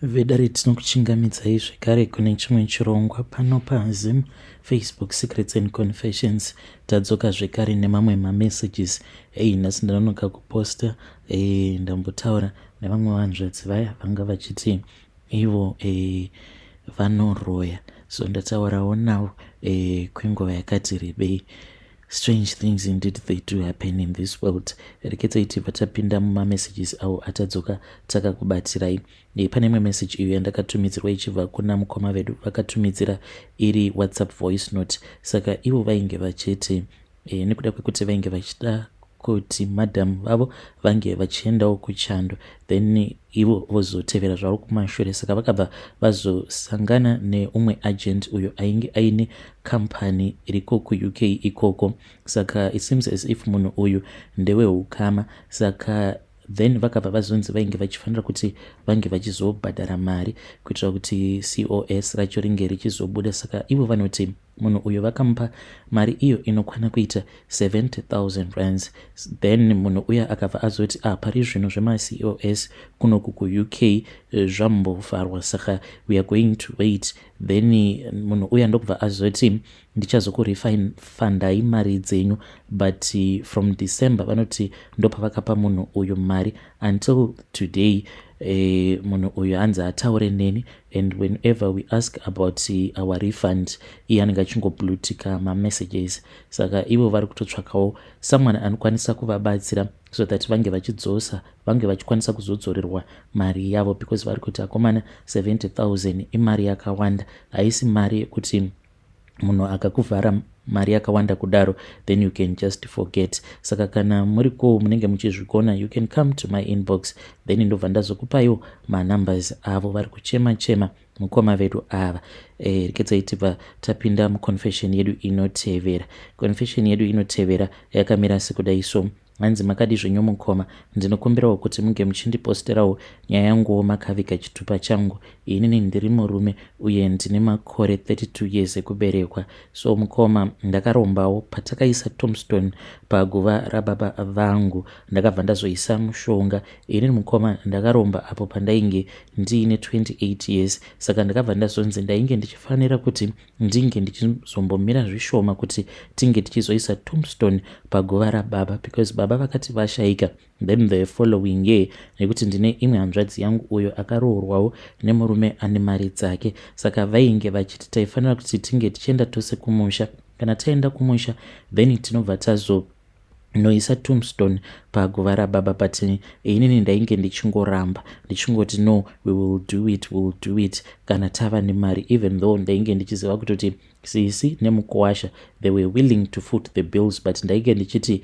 Vedare tinokuchingamidzai zvekare kune chimwe chirongwa pano paZim Facebook Secrets and Confessions. Tadzoka zvekare nemamwe mamessages. Hey, nhasi ndanonoka kuposta. Hey, ndambotaura nevamwe vanzvadzi vaya vanga vachiti ivo eh, vanoroya. So ndataurawo navo eh, kwenguva yakati rebei. Strange things indeed they do happen in this world. Rekedzai tibva tapinda mumamessages awo atadzoka takakubatirai. E, pane imwe message iyo yandakatumidzirwa ichibva kuna mukoma vedu vakatumidzira iri WhatsApp voice note. Saka ivo vainge vachiti e, nekuda kwekuti vainge vachida kuti madam vavo vange vachiendawo kuchando then ivo vozotevera zvavo kumashure. Saka vakabva vazosangana neumwe agent uyo ainge aine company iriko kuUK ikoko. Saka it seems as if munhu uyu ndeweukama. Saka then vakabva vazonzi vainge vachifanira kuti vange vachizobhadhara mari kuitira kuti COS racho ringe richizobuda. Saka ivo vanoti munhu uyu vakamupa mari iyo inokwana kuita 70,000 rands. Then munhu uya akabva azoti ah, pari zvino zvemaCOS kunoku kuUK zvambovharwa, saka we are going to wait. Then munhu uya ndokubva azoti ndichazokurefundai mari dzenyu, but from December vanoti ndopavakapa munhu uyu mari until today. Munhu uyu hanzi ataure neni, and whenever we ask about our refund, iye anenge achingoblueticka mamessages. Saka ivo vari kutotsvakawo someone anokwanisa kuvabatsira so that vange vachidzosa, vange vachikwanisa kuzodzorerwa mari yavo, because vari kuti akomana, 70,000 imari yakawanda. Haisi mari yekuti munhu akakuvhara mari yakawanda kudaro then you can just forget. Saka kana muriko munenge muchizvikona, you can come to my inbox, then ndobva ndazokupaiwo manumbers avo. Vari kuchema chema mukoma vedu ava. Rekedzai tibva tapinda muconfession yedu inotevera. Confession yedu inotevera yakamira sekudai. So hanzi, "Makadi zvenyu mukoma? Ndinokumbirawo kuti munge muchindiposterawo nyaya yanguwo makaviga chitupa changu. Inini ndiri murume uye ndine makore 32 years ekuberekwa. So mukoma, ndakarombawo. Patakaisa tombstone paguva rababa vangu, ndakabva ndazoisa mushonga. Inini mukoma, ndakaromba apo pandainge ndiine 28 years. Saka ndakabva ndazonzi ndainge ndichifanira kuti ndinge ndichizombomira zvishoma kuti tinge tichizoisa tombstone paguva rababa, because baba vakati vashayika, then the following year, nekuti ndine imwe hanzvadzi yangu uyo akaroorwawo nemurume ane mari dzake, saka vainge vachiti taifanira kuti tinge tichienda tose kumusha. Kana taenda kumusha, then tinobva tazo noisa tombstone paguva rababa. But inini ndainge ndichingoramba, ndichingoti no, we will do it, we will do it kana tava nemari, even though ndainge ndichiziva kutoti sisi nemukuwasha, they were willing to foot the bills. But ndainge ndichiti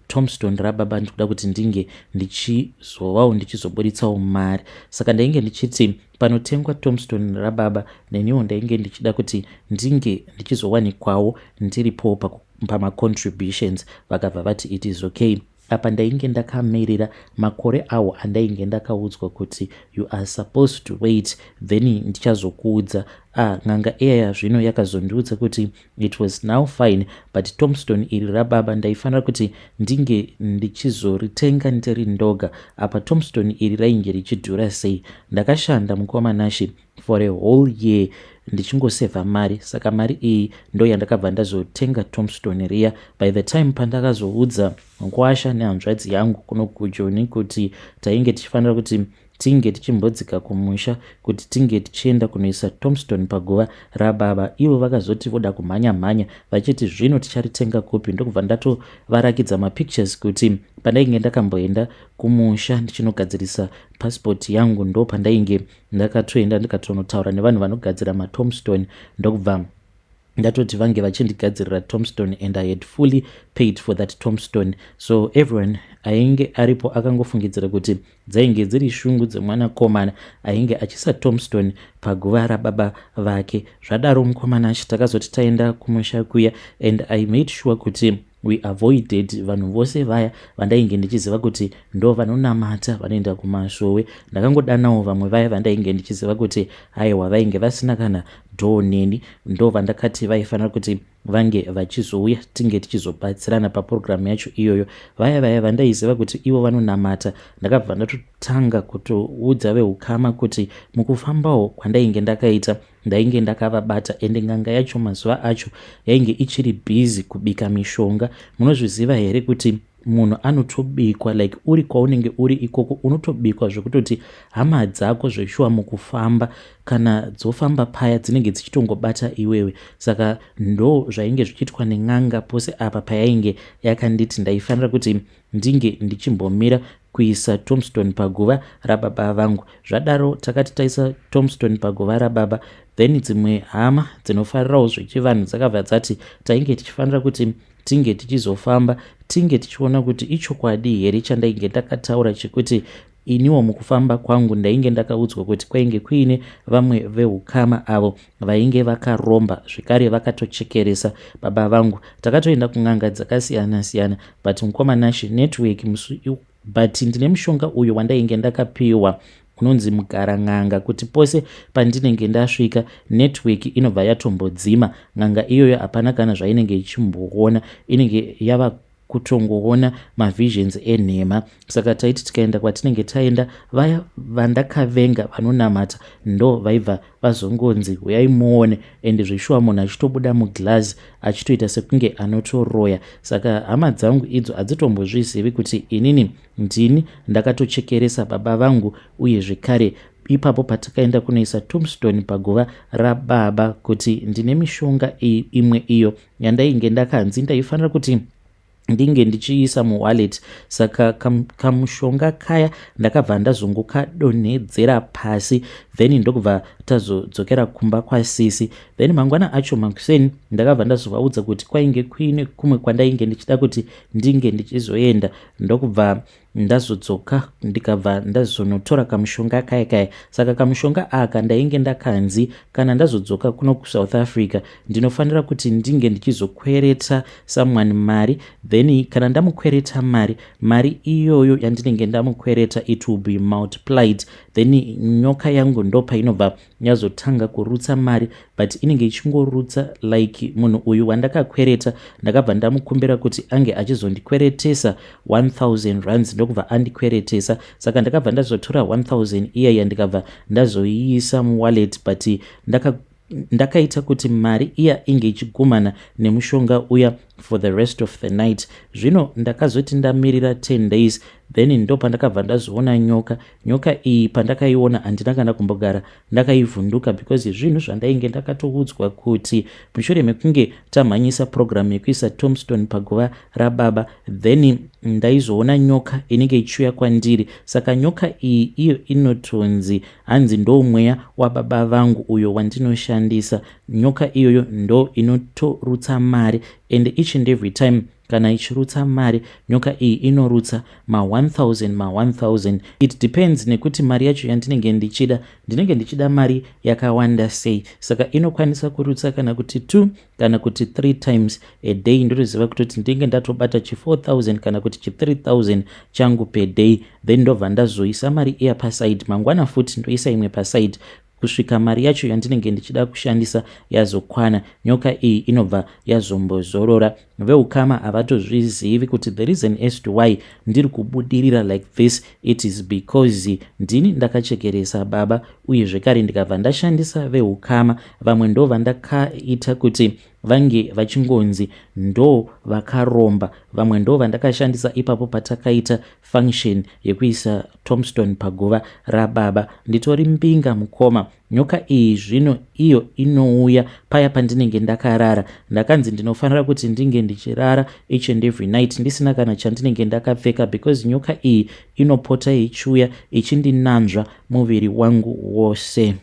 tombstone rababa ndikuda kuti ndinge ndichizovawo ndichizoburitsawo mari. Saka ndainge ndichiti panotengwa tombstone rababa, neniwo ndainge ndichida kuti ndinge ndichizowanikwawo ndiripo pamacontributions. Vakabva vati it is okay. Apa ndainge ndakamirira makore awo andainge ndakaudzwa kuti you are supposed to wait, then ndichazokuudza. Ah, n'anga iyaya zvino yakazondiudza kuti it was now fine, but tombstone iri rababa ndaifanira kuti ndinge ndichizoritenga ndiri ndoga. Apa tombstone iri rainge richidhura sei. Ndakashanda, mukoma Nashi, for a whole year ndichingosevha mari. Saka mari iyi ndo yandakabva ndazotenga tombstone riya. By the time pandakazoudza mukwasha nehanzvadzi yangu kuno kuJoni kuti tainge tichifanira kuti tinge tichimbodzika kumusha kuti tinge tichienda kunoisa tombstone paguva rababa, ivo vakazoti voda kumhanya mhanya vachiti zvino ticharitenga kupi. Ndokubva ndatovarakidza mapictures kuti pandainge ndakamboenda kumusha ndichinogadzirisa pasipoti yangu, ndo pandainge ndakatoenda ndikatonotaura nevanhu vanogadzira matombstone, ndokubva ndatoti vange vachindigadzirira tombstone, and I had fully paid for that tombstone. So everyone ainge aripo akangofungidzira kuti dzainge dziri shungu dzemwanakomana ainge achisa tombstone paguva rababa vake. Zvadaro, mukomana, achi takazoti taenda kumusha kuya, and I made sure kuti We avoided vanhu vose vaya vandainge ndichiziva kuti ndo vanonamata, vanoenda kumasowe. Ndakangodanawo vamwe vaya vandainge ndichiziva kuti aiwa, vainge vasina kana dhoo neni, ndo vandakati vaifanira kuti vange vachizouya, tinge tichizobatsirana papurogiramu yacho iyoyo. Vaya vaya vandaiziva kuti ivo vanonamata, ndakabva ndatotanga kutoudza veukama kuti mukufambawo kwandainge ndakaita, ndainge ndakavabata. Ende n'anga yacho mazuva acho yainge ichiri bhizi kubika mishonga. Munozviziva here kuti munhu anotobikwa, like uri kwaunenge uri ikoko unotobikwa zvekutoti hama dzako zveshuwa mukufamba kana dzofamba paya dzinenge dzichitongobata iwewe? Saka ndo zvainge zvichiitwa nen'anga pose apa payainge yakanditi ndaifanira kuti ndinge ndichimbomira kuisa tombstone paguva rababa vangu. Zvadaro, takati taisa tombstone paguva rababa, then dzimwe hama dzinofarirawo zvechivanhu dzakabva dzati tainge tichifanira kuti tinge tichizofamba, tinge tichiona kuti ichokwadi here chandainge ndakataura chekuti iniwo mukufamba kwangu ndainge ndakaudzwa kuti kwainge kuine vamwe veukama avo vainge vakaromba zvekare vakatochekeresa baba vangu. Takatoenda kun'anga dzakasiyana siyana, but mukoma Nashe, network musi, but ndine mushonga uyo wandainge ndakapiwa unonzi mugaran'anga, kuti pose pandinenge ndasvika, network inobva yatombodzima. N'anga iyoyo hapana kana zvainenge ichimboona, inenge yava kutongoona mavisions enhema. Saka taiti tikaenda kwatinenge taenda, vaya vandakavenga vanonamata ndo vaibva vazongonzi, "Uyai muone." Ende zveshuwa munhu achitobuda muglazi achitoita sekunge anotoroya. Saka hama dzangu idzo hadzitombozvizivi kuti inini ndini ndakatochekeresa baba vangu. Uye zvekare ipapo patakaenda kunoisa tombstone paguva rababa, kuti ndine mishonga imwe iyo yandainge ndakanzi ndaifanira kuti ndinge ndichiisa muwallet. Saka kamushonga kaya ndakabva ndazongokadonhedzera pasi, then ndokubva tazodzokera kumba kwasisi. Then mangwana acho makuseni ndakabva ndazovaudza kuti kwainge kuine kumwe kwandainge ndichida kuti ndinge ndichizoenda, ndokubva ndazodzoka, ndikabva ndazonotora kamushonga kaya kaya. Saka kamushonga aka ndainge ndakanzi kana ndazodzoka kuno kuSouth Africa, ndinofanira kuti ndinge ndichizokwereta someone mari. Then kana ndamukwereta mari, mari iyoyo yandinenge ndamukwereta, it will be multiplied. Then nyoka yangu ndo painobva yazotanga kurutsa mari, but inenge ichingorutsa like munhu uyu wandakakwereta, ndakabva ndamukumbira kuti ange achizondikweretesa 1000 rands, ndokubva andikweretesa. Saka ndakabva ndazotora 1000 iyaya, ndikabva ndazoiisa muwallet, but ndakaita kuti mari iya inge ichigumana nemushonga uya for the rest of the night. Zvino ndakazoti ndamirira 10 days, then ndo pandakabva ndazoona nyoka. Nyoka iyi pandakaiona, handina kana kumbogara ndakaivhunduka, because zvinhu zvandainge ndakatoudzwa kuti mushure mekunge tamhanyisa program yekuisa tombstone paguva rababa, then ndaizoona nyoka inenge ichiuya kwandiri. Saka nyoka iyi iyo inotonzi hanzi ndo mweya wababa vangu uyo wandinoshandisa. Nyoka iyoyo ndo inotorutsa mari, and each and every time kana ichirutsa mari, nyoka iyi inorutsa ma1000 ma1000. It depends nekuti mari yacho yandinenge ndichida, ndinenge ndichida mari yakawanda sei. Saka inokwanisa kurutsa kana kuti 2 kana kuti 3 times a day. Ndotoziva kutoti ndinenge ndatobata chi4000 kana kuti chi3000 changu per day. Then ndobva ndazoisa mari iya paside, mangwana futi ndoisa imwe paside, kusvika mari yacho yandinenge ndichida kushandisa yazokwana. Nyoka iyi inobva yazombozorora. Veukama havatozvizivi kuti the reason as to why ndiri kubudirira like this, it is because ndini ndakachekeresa baba, uye zvekare ndikabva ndashandisa veukama. Vamwe ndo vandakaita kuti vange vachingonzi ndo vakaromba, vamwe ndo vandakashandisa ipapo patakaita function yekuisa tombstone paguva rababa. Nditori mbinga, mukoma. Nyoka iyi zvino iyo inouya paya pandinenge ndakarara. Ndakanzi ndinofanira kuti ndinge ndichirara each and every night ndisina kana chandinenge ndakapfeka, because nyoka iyi inopota ichiuya ichindinanzva muviri wangu wose.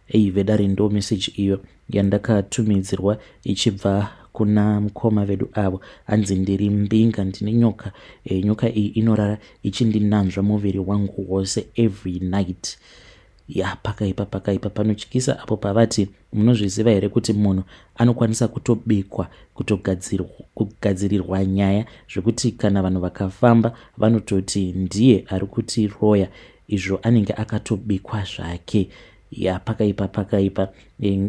Ei vedare, ndo message iyo yandakatumidzirwa ichibva kuna mukoma vedu avo. Hanzi, "Ndiri mbinga, ndine nyoka." Nyoka iyi inorara ichindinanzva muviri wangu wose every night. Ya, pakaipa, pakaipa, panotyisa apo pavati, munozviziva here kuti munhu anokwanisa kutobikwa, kugadzirirwa nyaya zvekuti kana vanhu vakafamba vanototi ndiye ari kutiroya, izvo anenge akatobikwa zvake? Ya, pakaipa, pakaipa.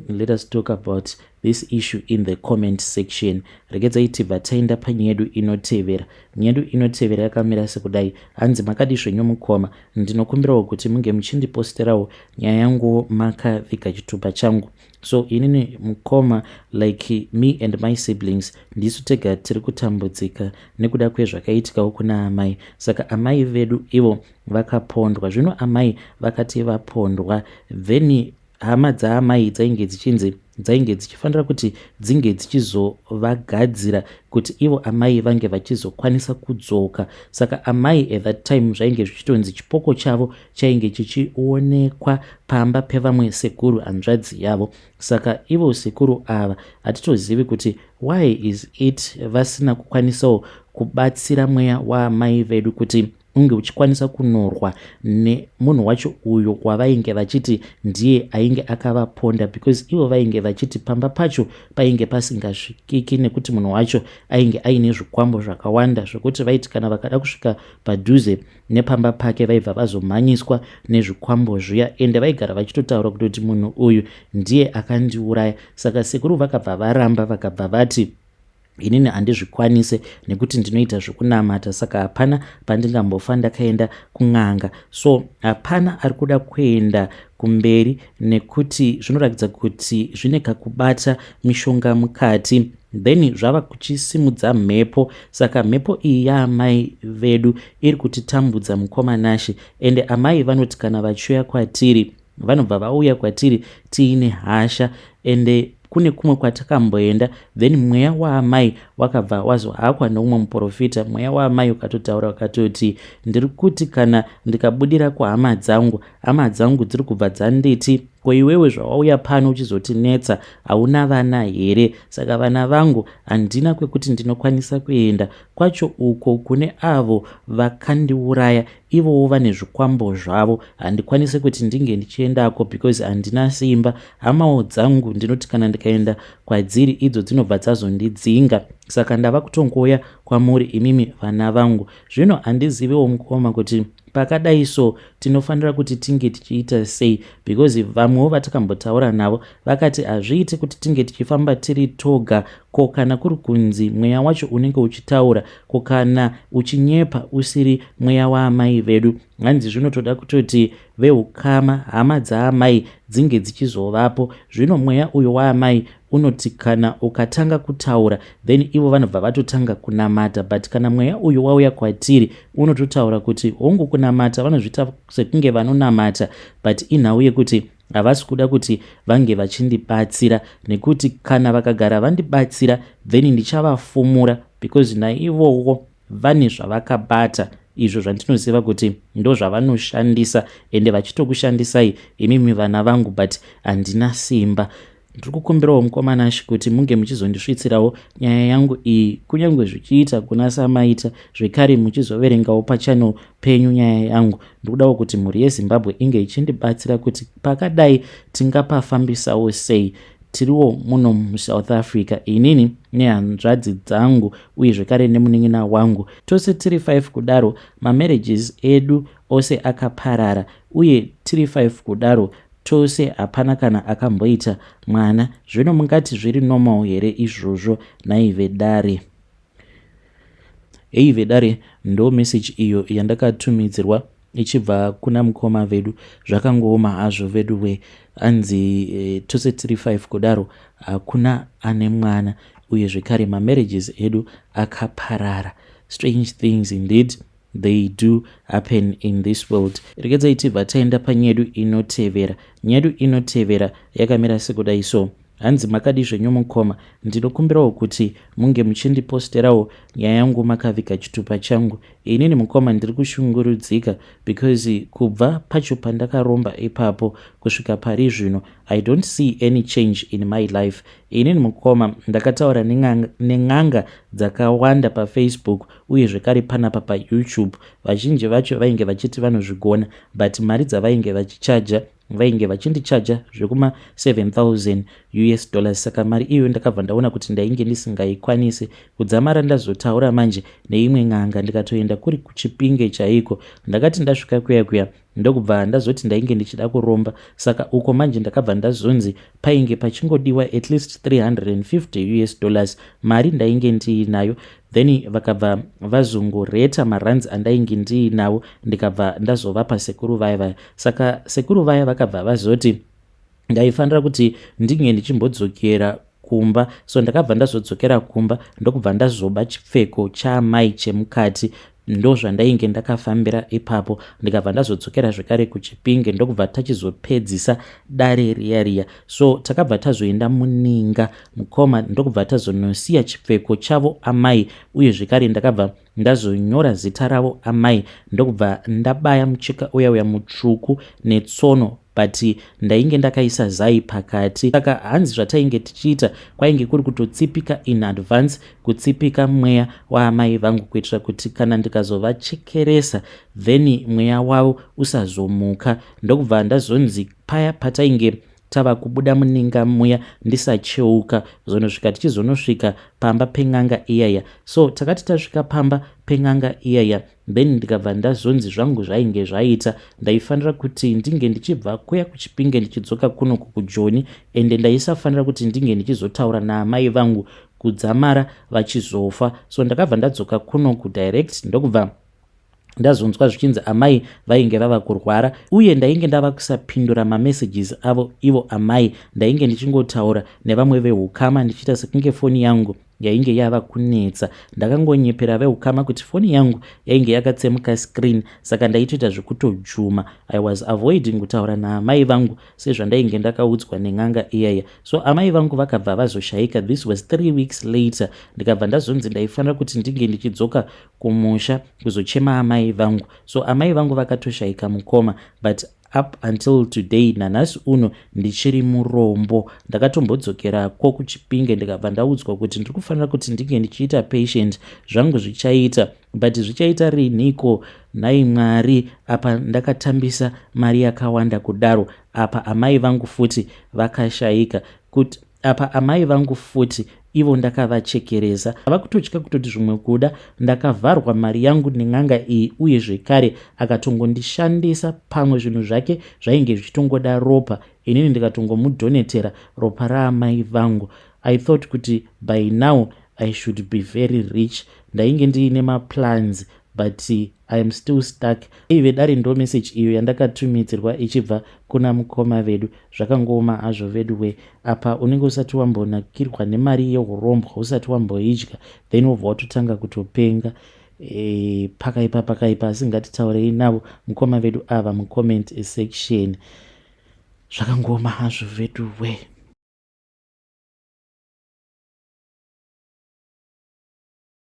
Let us talk about this issue in the comment section. Regedzai tibva taenda panyaya yedu inotevera. Nyaya yedu inotevera yakamira sekudai. Hanzi, "Makadi zvenyu mukoma? Ndinokumbirawo kuti munge muchindiposterawo nyaya yangu makaviga chitupa changu. So inini mukoma, like me and my siblings, ndisu tega tiri kutambudzika nekuda kwezvakaitikawo kuna amai. Saka amai vedu ivo vakapondwa. Zvino amai vakati vapondwa, then hama dzaamai dzainge dzichinzi dzainge dzichifanira kuti dzinge dzichizovagadzira kuti ivo amai vange vachizokwanisa kudzoka. Saka amai at that time zvainge zvichitonzi chipoko chavo chainge chichionekwa pamba pevamwe sekuru, hanzvadzi yavo. Saka ivo sekuru ava hatitozivi kuti why is it vasina kukwanisawo kubatsira mweya waamai vedu kuti unge uchikwanisa kunorwa nemunhu wacho uyo wavainge vachiti ndiye ainge akavaponda, because ivo vainge vachiti pamba pacho painge pasingasvikiki nekuti munhu wacho ainge aine zvikwambo zvakawanda, zvekuti vaiti kana vakada kusvika padhuze nepamba pake vaibva vazomhanyiswa nezvikwambo zviya. Ende vaigara vachitotaura kutoti munhu uyu ndiye akandiuraya. Saka sekuru vakabva varamba, vakabva vati, 'Inini handizvikwanise nekuti ndinoita zvekunamata, saka hapana pandingambofa ndakaenda kun'anga.' So hapana ari kuda kuenda kumberi nekuti zvinoratidza kuti zvine kakubata mishonga mukati, then zvava kuchisimudza mhepo. Saka mhepo iyi yaamai vedu iri kutitambudza, mukoma Nashe. Ende amai vanoti kana vachiuya kwatiri, vanobva vauya kwatiri tiine hasha. Ende kune kumwe kwatakamboenda, then mweya waamai wakabva wazohakwa neumwe muprofita. Mweya waamai ukatotaura, ukatoti, 'Ndiri kuti kana ndikabudira kuhama dzangu, hama dzangu dziri kubva dzanditi, ko iwewe zvawauya pano uchizotinetsa, hauna vana here? Saka vana vangu handina kwekuti ndinokwanisa kuenda kwacho uko kune avo vakandiuraya. Ivowo vane zvikwambo zvavo. Handikwanisi kuti ndinge ndichiendako because handina simba. Hamawo dzangu ndinoti kana ndikaenda kwadziri, idzo dzinobva dzazondidzinga. Saka ndava kutongouya kwamuri imimi vana vangu. Zvino handiziviwo mukoma kuti pakadai so tinofanira kuti tinge tichiita sei, because vamwewo vatakambotaura navo vakati hazviiti kuti tinge tichifamba tiri toga. Ko kana kuri kunzi mweya wacho unenge uchitaura, ko kana uchinyepa usiri mweya waamai vedu? Hanzi zvinotoda kutoti veukama, hama dzaamai dzinge dzichizovapo. Zvino mweya uyu waamai unoti kana ukatanga kutaura, then ivo vanobva vatotanga kunamata. But kana mweya uyu wauya kwatiri, unototaura kuti hongu, kunamata vanozviita sekunge vanonamata, but inhau yekuti havasi kuda kuti vange vachindibatsira, nekuti kana vakagara vandibatsira, then ndichavafumura, because naivowo vane zvavakabata izvo zvandinoziva kuti ndo zvavanoshandisa, ende vachitokushandisai imimi vana vangu, but handina simba. Ndiri kukumbirawo mukoma Nashe kuti munge muchizondisvitsirawo nyaya yangu iyi, kunyange zvichiita kuna samaita zvekare, muchizoverengawo pachannel penyu nyaya yangu. Ndikudawo kuti mhuri yeZimbabwe inge ichindibatsira kuti pakadai tingapafambisawo sei. Tiriwo muno muSouth Africa, inini nehanzvadzi dzangu uye zvekare nemunin'ina wangu, tose tiri 5 kudaro. Mamarriages edu ose akaparara, uye tiri 5 kudaro tose hapana kana akamboita mwana. Zvino mungati zviri normal here izvozvo naive dare?" Ei vedare, ndo meseji iyo yandakatumidzirwa ichibva kuna mukoma vedu. Zvakangooma hazvo vedu we. Anzi tose tiri 5 kudaro, hakuna ane mwana, uye zvekare mamarriages edu akaparara. Strange things indeed, they do happen in this world. Regedzai tibva taenda panyaya yedu inotevera. Nyaya yedu inotevera yakamira sekudai so. Hanzi, "Makadi zvenyu mukoma? Ndinokumbirawo kuti munge muchindiposterawo nyaya yangu makaviga chitupa changu. Inini mukoma ndiri kushungurudzika because kubva pacho pandakaromba ipapo kusvika pari zvino, I don't see any change in my life. Inini mukoma ndakataura nen'anga dzakawanda paFacebook uye zvekare panapa paYouTube. Vazhinji vacho vainge vachiti vanozvigona, but mari dzavainge vachichaja Vainge vachindichaja zvekuma 7000 US dollars, saka mari iyoyo ndakabva ndaona kuti ndainge ndisingaikwanisi. Kudzamara ndazotaura manje neimwe n'anga, ndikatoenda kuri kuChipinge chaiko. Ndakati ndasvika kuya kuya, ndokubva ndazoti ndainge ndichida kuromba. Saka uko manje ndakabva ndazonzi painge pachingodiwa at least 350 US dollars. Mari ndainge ndiinayo. Then vakabva vazongoreta marands andainge ndiinawo, ndikabva ndazovapa sekuru vaya vaya. Saka sekuru vaya vakabva vazoti ndaifanira kuti ndinge ndichimbodzokera kumba. So ndakabva ndazodzokera kumba, ndokubva ndazoba chipfeko chaamai chemukati. Ndo zvandainge ndakafambira ipapo. Ndikabva ndazodzokera zvekare kuChipinge, ndokubva tachizopedzisa dare riya riya. So takabva tazoenda muninga, mukoma, ndokubva tazonosiya chipfeko chavo amai. Uye zvekare ndakabva ndazonyora zita ravo amai, ndokubva ndabaya mucheka uya uya mutsvuku netsono, but ndainge ndakaisa zai pakati. Saka hanzi zvatainge tichiita kwainge kuri kutotsipika in advance, kutsipika mweya waamai vangu, kuitira kuti kana ndikazovachekeresa, then mweya wavo usazomuka. Ndokubva ndazonzi paya patainge tava kubuda muninga muya, ndisacheuka zonosvika tichizonosvika pamba pen'anga iyaya. So takati tasvika pamba pen'anga iyaya, then ndikabva ndazonzi zvangu zvainge zvaita, ndaifanira kuti ndinge ndichibva kuya kuChipinge ndichidzoka kuno kuJoni, ende ndaisafanira kuti ndinge ndichizotaura naamai vangu kudzamara vachizofa. So ndakabva ndadzoka kuno kudirect, ndokubva ndazonzwa zvichinzi amai vainge vava kurwara, uye ndainge ndava kusapindura mamessages avo ivo amai. Ndainge ndichingotaura nevamwe veukama, ndichiita sekunge foni yangu yainge yava kunetsa. Ndakangonyepera veukama kuti foni yangu yainge yakatsemuka screen, saka ndaitoita zvekutojuma. I was avoiding kutaura naamai vangu sezvandainge ndakaudzwa nen'anga iyaya. So amai vangu vakabva vazoshayika. This was 3 weeks later. Ndikabva ndazonzi ndaifanira kuti ndinge ndichidzoka kumusha kuzochema amai vangu. So amai vangu vakatoshayika, mukoma, but up until today, nanhasi uno, ndichiri murombo. Ndakatombodzokerako kuChipinge, ndikabva ndaudzwa kuti ndiri kufanira kuti ndinge ndichiita patient, zvangu zvichaita. But zvichaita rinhiko, nhai Mwari? Apa ndakatambisa mari yakawanda kudaro, apa amai vangu futi vakashayika, kuti apa amai vangu futi ivo ndakavachekeresa, ava kutotya kutoti zvimwe kuda ndakavharwa mari yangu nen'anga iyi. Uye zvekare akatongondishandisa, pamwe zvinhu zvake zvainge zvichitongoda ropa, inini ndikatongomudhonetera ropa raamai vangu. I thought kuti by now I should be very rich. Ndainge ndiine maplans, but I am still stuck. Ive dare, ndo message iyo yandakatumidzirwa ichibva kuna mukoma vedu. Zvakangooma hazvo vedu we. Apa unenge usati wambonakirwa nemari yeurombwa, usati wamboidya, then wobva watotanga kutopenga. Pakaipa, pakaipa. Asi ngatitaurei navo mukoma vedu ava mucomment section. Zvakangooma hazvo vedu we.